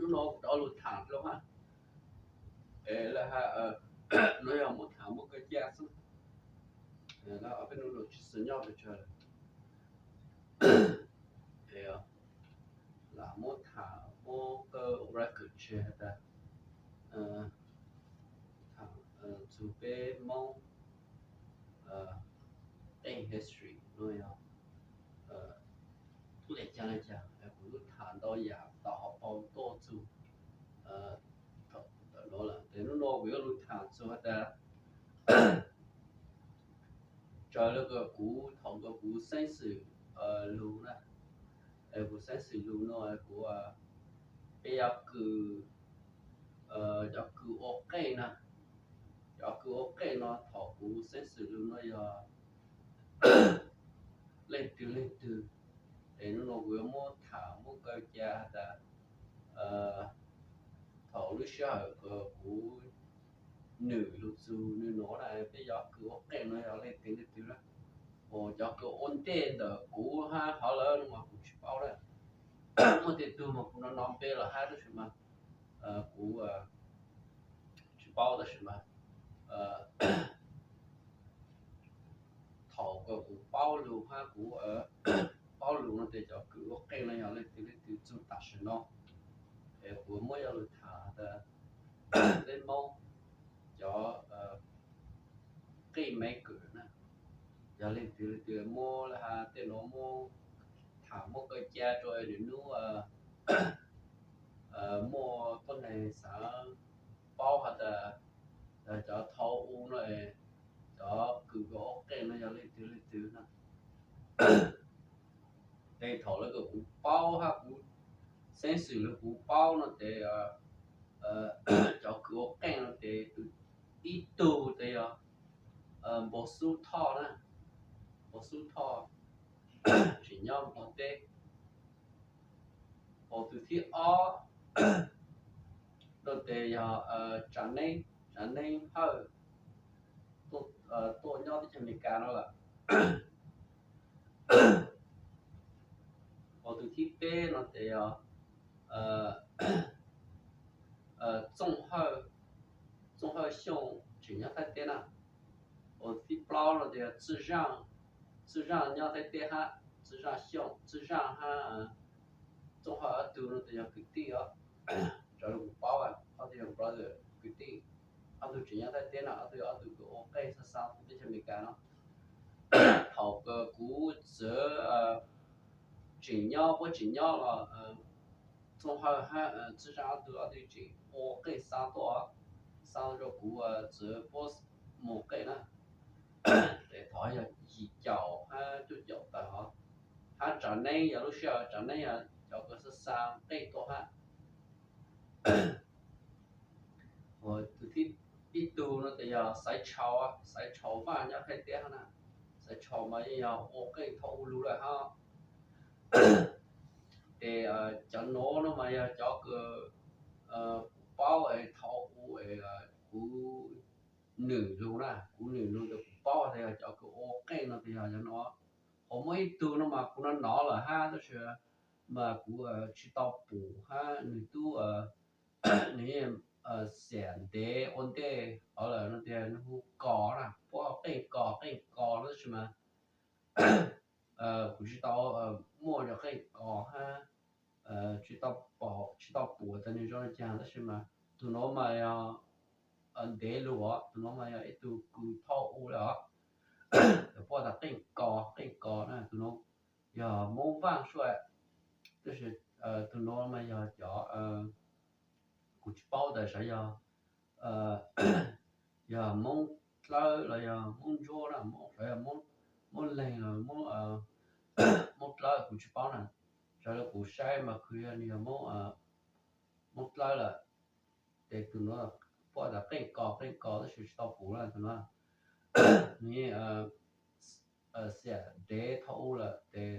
Hnub no rov lug tham dlua hab, es lawv hab, no yog muab tham muab kaw ca xwb, peb hnub no tsis xav nyob pes tsawg lawm. Es lam muab tham muab kaw record tseg has tas, tham txug peb Moob qeej history no yog le caag le caag, kuv lub tham ntau yam tom hauv paus tuaj txug tawm nuav lawm. Ces hnub no kuv yuav lug tham txug has tas, raws le kuv thaum kuv xeeb xwm lug na, kuv xeeb xwm lug no kuv, peb cov kws, cov kws ua qeej na, cov kws ua qeej no thaum kuv xeeb xwm lug no yog leej twg leej twg. Es hnub no kuv yuav muab tham muab kaw ca has tas, thaum lub sij hawm kuv nwm lug txug nwg nuav na, peb cov kws ua qeej no yog leej twg leej twg na. Uas cov kws ua ntej ntawm kuv hab hov lawm no mas kuv tsis paub na. Muaj tej tug mas kuv nov nov npe los hab tab sis mas kuv tsis paub tab sis mas thaum kuv paub lug hab kuv paub lug no ces cov kws ua qeej no yog leej twg leej twg txug tam sim no. Es kuv muab coj lug tham tas peb Moob cov qeej maker na, yog leej twg leej twg muab lawv has tej nuav muab tham muab kaw ca rua nwg nub muaj tuab neeg xaav paub has tas cov thau u no, cov kws ua qeej no yog leej twg leej twg no. Ces thaum lawv kom kuv paub hab kuv xeeb xwm lug kuv paub no ces cov kws ua qeej no ces ib tug ces yog Npau Xub Thoj na, Npau Xub Thoj tseem nyob Nplog teb. Ho tus thib ob no ces yog Tsav Neeb, Tsav Neeb Hawj, tuaj nyob teb chaws Amelikas no lawm. Ho tus thib peb no ces yog Txooj Hawj, Txooj Hawj Xyooj tseem nyob Thaib teb na. Ho thib plaub no ces yog Txwj Zaaj, Txwj Zaaj nyob Thaib teb hab, Txwj Zaaj Xyooj, Txwj Zaaj hab Txooj Hawj ob tug no ces yog kwv tij os. Raws li kuv paub, ob tug yog brother kwv tij, ob tug tseem nyob Thaib teb na, ob tug yog ob tug kws ua qeej xa xa teb chaws Amelikas no. Thaum kuv txawm tseem nyob puab tseem nyob los Txooj Hawj hab Txwj Zaaj ob tug, ob tug tseem ua qeej xa tuaj, xa rua kuv txawm puab mus qeej na. Ces thaum yog yim caum hab cuaj caum tawm hov, hab Tsav Neeb yog lub sij hawm Tsav Neeb yog cov kws xa xa qeej tuaj hab. Tus thib ib tug no ces yog Xaiv Tshau, Xaiv Tshau Vaj nyob Thaib teb hab na. Xaiv Tshau mas yeej yog ua qeej thaum ub lug lawm hab. Ces cov nuav no mas yog cov kws kuv paub es thaum ub es kuv nwm lug na, kuv nwm lug ces kuv paub tas yog cov kws ua qeej no ces yog cov no. Ho muaj ib tug no mas kuv nov nov lawm hab tab sis mas kuv tsis tau pum hab nwg tub, nwg yeej xiam ntev ua ntej hov lawm no tias nwg hu Kos na, puab qeej Kos, qeej Kos no tab sis mas kuv tsis tau muaj cov qeej Kos hab tsis tau pum, tsis tau pum tas nwg zoo li cas tab sis mas tus nuav mas yog ntev lug os, tus nuav mas yog ib tug kws thaum ub lawm os. Puab tas qeej Kos, qeej Kos na, tus nuav yog Moob Vaaj Suav, tab sis tus nuav mas yog cov, kuv tsis paub tas sav yog, yog Moob Dlawb los yog Moob Ntsuab na, sav yog Moob Leeg los Moob Dlawb kuv tsis paub na. Sav yog kuv saib mas kuj yog nwg yog Moob Dlawb lawm. Ces tus nuav puab tas qeej Kos, qeej Kos tab sis tsis tau pum na tus nuav. Nwg yeej xiam ntev thaum ub lawm ces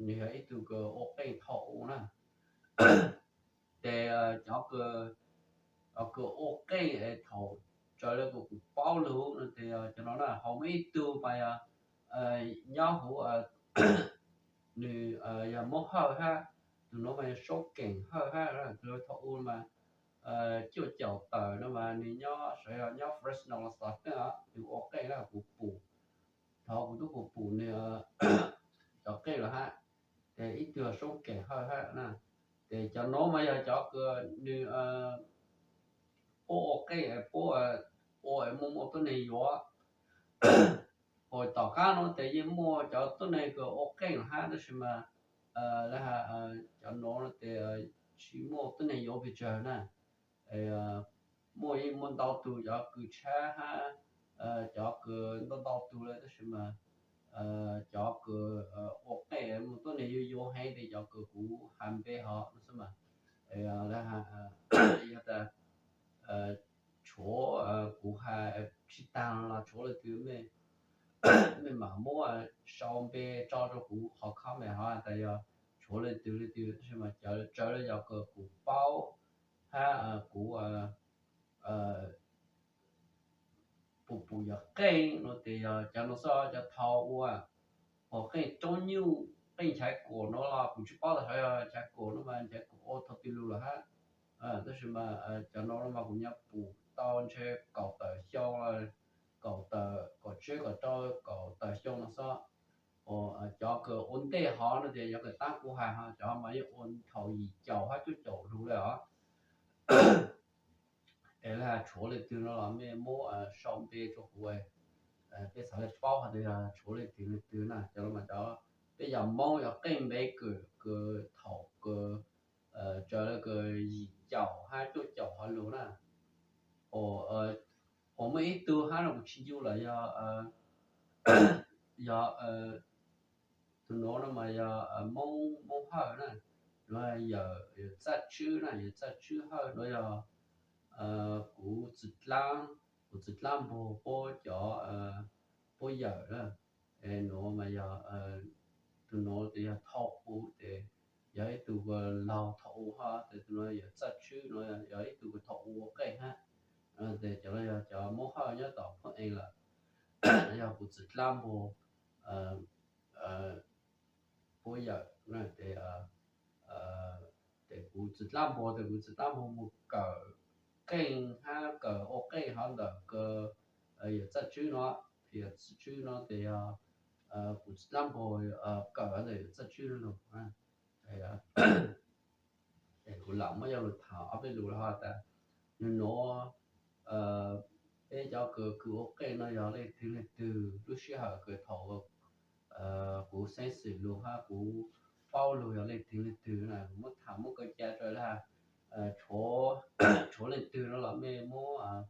nwg yog ib tug kws ua qeej thaum ub na. Ces cov kws ua qeej es thaum raws li kuv paub lug no ces yog cov no na, ho muaj ib tug mas yog nyob huv, nwg yog Moob Hawj hab, tus nuav mas yog Saub Keem Hawj hab, tus thaum u mas cuaj caum tawm no mas nws nyob sav, yog nyob Fresno los Los Angeles, nws ua qeej na kuv pum, thaum kuv tub kuv pum nws cov qeej los hab, ces ib tug Saub Keem Hawj hab na, ces cov nuav mas yog cov kws nws puab ua qeej, puab ua muaj muaj tuab neeg yuav. Hos tom qab nuav ces yeej muaj cov tuab neeg kws ua qeej los hab, tab sis mas cov nuav no ces tsis muaj tuab neeg yuav pes tsawg na. Muaj yeej muaj ntau tug cov kws tshab hab, cov kws ntau ntau tug le, tab sis mas cov kws ua qeej muaj tuab neeg yuav yuav heev ces cov kws kuv has npe hov no xwb mas, yog tas tshuav kuv has tsis taag los tshuav leej twg mej mam muab sau npe tso rau kuv qhov comment hov tas yog tshuav leej twg leej twg, tab sis mas cov tsawv le yog kws kuv paub hab kuv pum pum yog qeej no ces yog cov nuav xwb, cov thaum ua, hos qeej roob nyuj, qeej nchaiv kuam no los kuv tsis paub tas xyov yog nchaiv kuam no mas nchaiv kuam ua thaum twg lug los hab, tab sis mas cov no mas kuv nyob pum tau ntshe kaum tawm xyoo, kaum tawm, kaum tsib kaum rau kaum tawm xyoo no xwb. Cov kws ua ntej hov no ces yog kws taab kuv has hov, cov mas yeej ua thaum yim caum hab cuaj caum lug le os. Es le tshuav leej twg no los mej muab sau npe rau kuv, peb xav le paub hais tias yog tshuav leej twg leej twg na. Cov no mas cov peb yog Moob yog qeej Npekws kws thaum kws tsaws le kws yim caum hab cuaj caum hov lug na. Hos muaj ib tug hab no kuv tsis ncu lawm, yog, yog tus nuav no mas yog Moob, Moob Hawj na, nuav yog Txaj Tswb na, yog Txaj Tswb Hawj, nuav yog kuv txiv dlaab, kuv txiv dlaab npawg puab cov, puab yawm na. Es nuav mas yog, tus nuav tes yog thaum u tes, yog ib tug laug thaum u hab, tes tus nuav yog Txaj Tswb, nuav yog ib tug kws thaum u ua qeej hab. Tes cov no yog cov Moob Hawj nyob tom Phab Ees lawm, yog kuv txiv dlaab npawg puab yawm na. Tes, tes kuv txiv dlaab npawg, tes kuv txiv dlaab npawg mus kawm qeej hab kawm ua qeej hov ntawm kws yawm Txaj Tswb no, yawm Txaj Tswb no tes yog kuv txiv dlaab npawg kawm ntawm yawm Txaj Tswb no lug. Es kuv lam muab coj lug tham ob peb lus los hov tas, nub nuav peb cov kws kws ua qeej no yog leej twg leej twg, lub sij hawm kws thaum kuv xeeb xwm lug hab kuv paub lug yog leej twg leej twg na, kuv muab tham muab kaw ca rau le, tshuav leej twg no los mej muab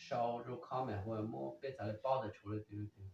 sau rau comment hov muab peb xav le paub tas tshuav leej twg leej twg.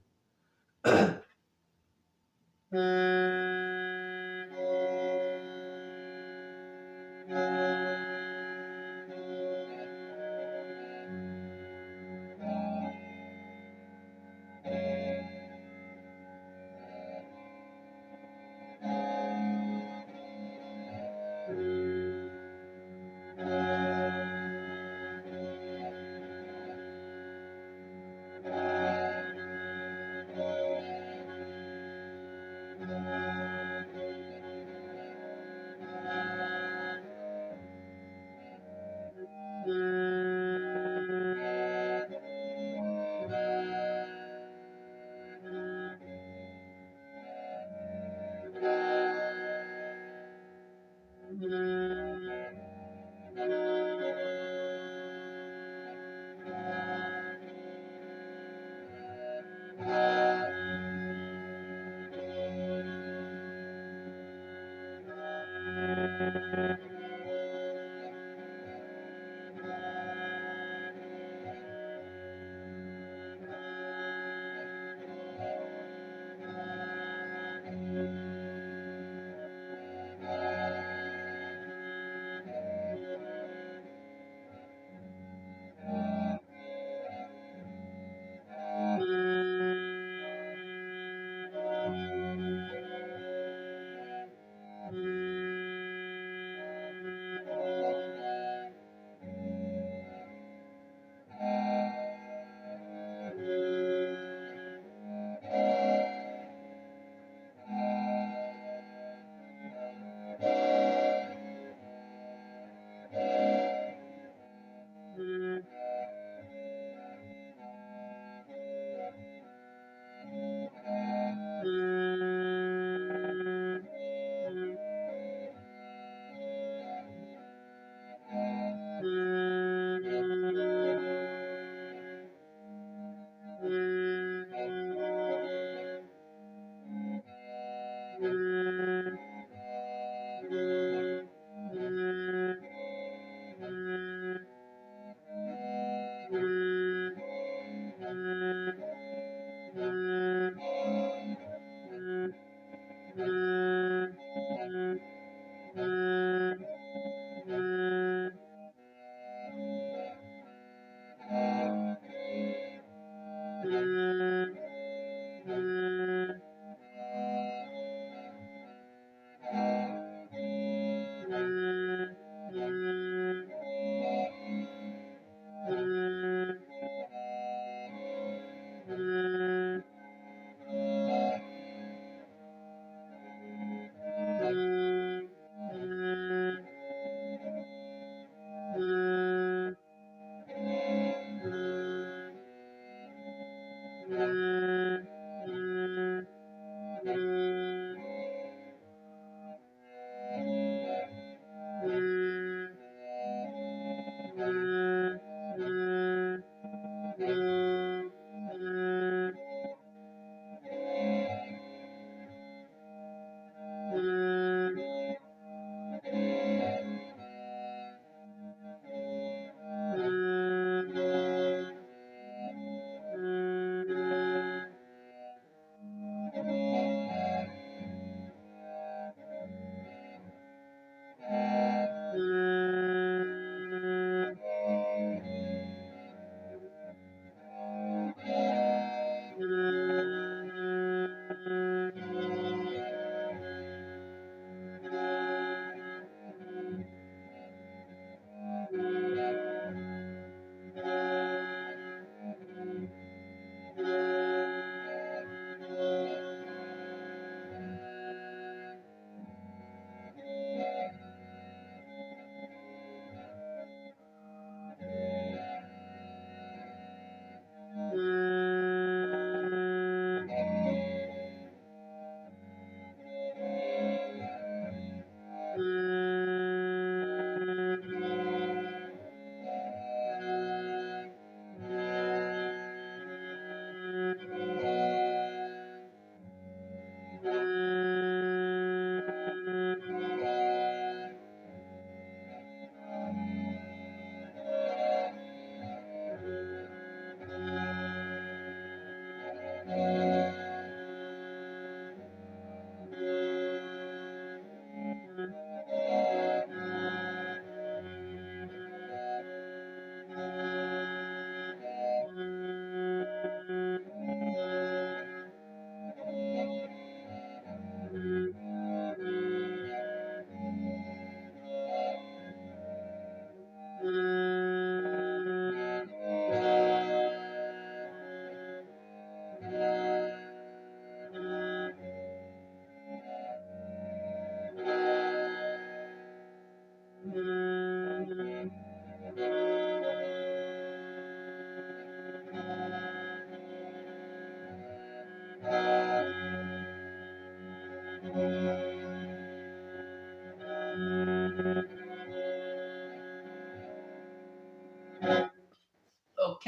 Ok,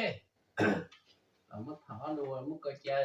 muab tham ob lus muab kaw cia.